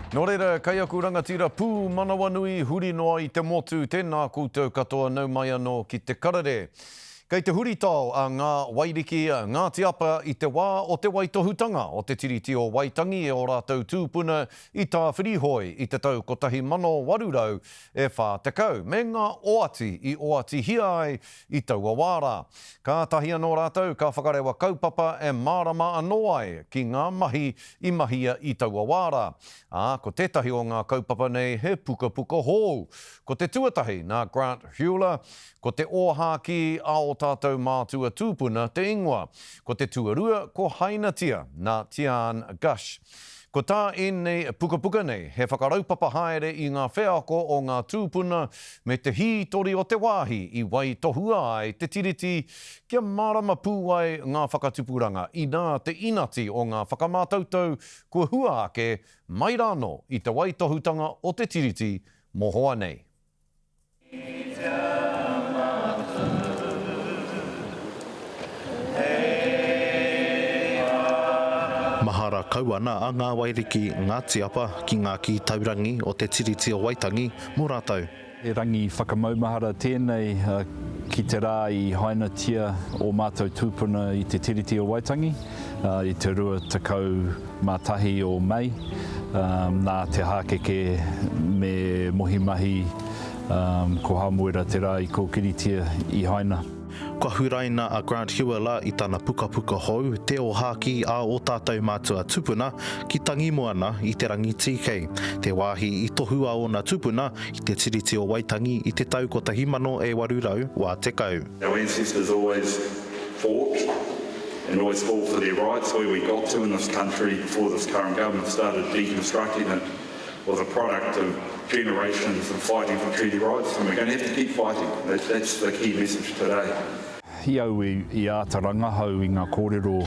Nō reira, kei aku rangatira pūmanawanui huri noa i te motu, tēnā koutou katoa nau mai anō ki te karere. Kei te huritao a Ngā Wairiki, Ngāti Apa i te wā o te waitohutanga o te Tiriti o Waitangi e ō rātou tūpuna i Tāwhirihoe i te tau 1840, me ngā oati i oatihia ai i taua wā rā. Kātahi anō rātou ka whakarewa kaupapa e mārama anō ai ki ngā mahi i mahia i taua wā rā. Ā, ko tētahi o ngā kaupapa nei he pukapuka hou. Ko te tuatahi nā Grant Hewler, ko Te Ōhākī a ō tātou mātua tūpuna te ingoa. Ko te tuarua ko Hainatia, nā Tiaan Gush. Ko tā ēnei pukapuka nei he whakaraupapa haere i ngā wheako o ngā tūpuna me te hītori o te wāhi i waitohua ai te Tiriti kia mārama pū ai ngā whakatupuranga inā te inati o ngā whakamātautau kua hua ake mai rānō i te waitohutanga o te Tiriti mohoa nei. Mahara kau ana a Ngā Wairiki, Ngāti Apa ki ngā kī taurangi o te Tiriti o Waitangi mō rātou. He rangi whakamaumahara tēnei ki te rā i hainatia ō mātou tūpuna i te Tiriti o Waitangi i te 21 o Mei. Nā te hākeke me Mohi Mahi ko Hāmuera te rā i kōkiritia i haina. Kua huraina a Grant Hewela i tana pukapuka hou, Te Ōhākī a ō tātou mātua tupuna, ki Tangimoana i Te Rangitīkei, te wāhi i tohua ōna tupuna i te Tiriti o Waitangi i te tau 1880. Our ancestors always fought and always fought for their rights. Where we got to in this country before this current government started deconstructing it was a product of generations of fighting for treaty rights and we're going to have to keep fighting. That, that's the key message today. I au i āta rangahau i ngā kōrero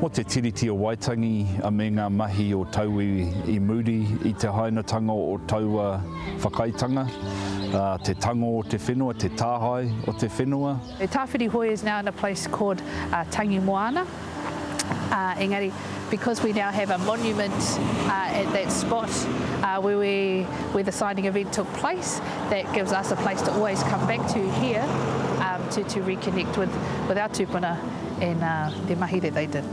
mō te Tiriti o Waitangi me ngā mahi o tauiwi i muri i te hainatanga o taua whakaaetanga, te tango o te whenua, te tāhae o te whenua. Tāwhirihoe is now in a place called Tangimoana, engari because we now have a monument at that spot where we where the signing event took place, that gives us a place to always come back to here to to reconnect with with our tūpuna and the mahi that they did.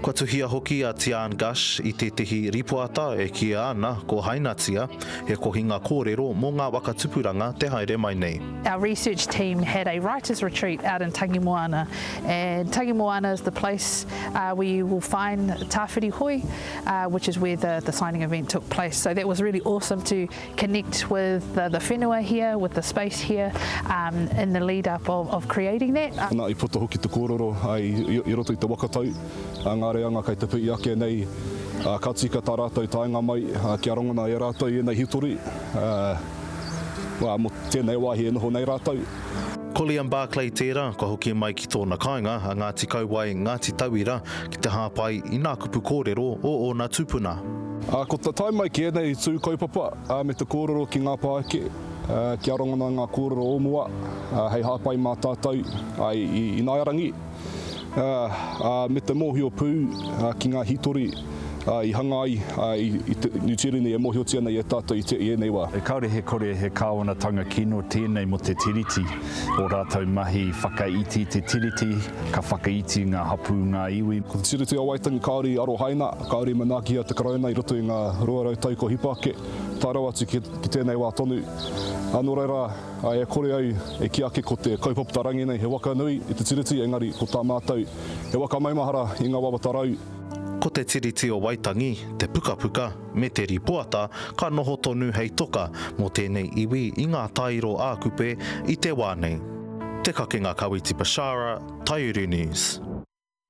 Kua tuhia hoki a Tiaan Gush i tētehi ripoata e kīia ana ko Hainatia, he kohinga kōrero mō ngā waka tupuranga te haere mai nei. Our research team had a writer's retreat out in Tangimoana and Tangimoana is the place where you will find Tāwhirihoi, which is where the, the signing event took place. So that was really awesome to connect with the, the whenua here, with the space here um, in the lead up of, of creating that. Nā, i puta hoki te kōrero i, i roto i te waka tau, a ngā reanga kei te pi'i ake nei, ka tika tā rātou taenga mai kia rangona e rātou ēnei hitori, mō tēnei wāhi e noho nei rātou. Ko Liam Barclay tērā, kua hoki mai ki tōna kāinga, a Ngāti Kauae, Ngāti Tauira, ki te hāpai i nā kupu kōrero o ōna tūpuna. Ā, ko te tae mai ki ēnei tū kaupapa, ā, me te kōrero ki ngā pāeke, ā, kia rangona ngā kōrero o mua, ā, hei hāpai mā tātou, ā, i ināiarangi, ā, ā, me te mōhio pū, ā, ki ngā hītori, ā, i hanga ai, ā, i, i te Niu Tīreni e mōhiotia nei e tātou i te, i ēnei wā. Kāore he kore he kāwanatanga kino tēnei mō te Tiriti, ō rātou mahi whakaiti i te Tiriti, ka whakaiti ngā hapū, ngā iwi. Ko te Tiriti o Waitangi kāore i arohaina, kāore i manaakihia te Karauna i roto i ngā 200 tau kua hipa ake, tae rawa atu ki tēnei wā tonu. Ā, nō reira, e kore au e kī ake ko te kaupapa tarangi nei he waka nui i te Tiriti, engari ko tā mātou he waka maumahara i ngā wawata rau. Ko te Tiriti o Waitangi, te pukapuka, me te ripoata ka noho tonu hei toka mō tēnei iwi i ngā tairo ā-Kupe i te wā nei. Te Kakenga Kawiti Bashara, Taiuru News.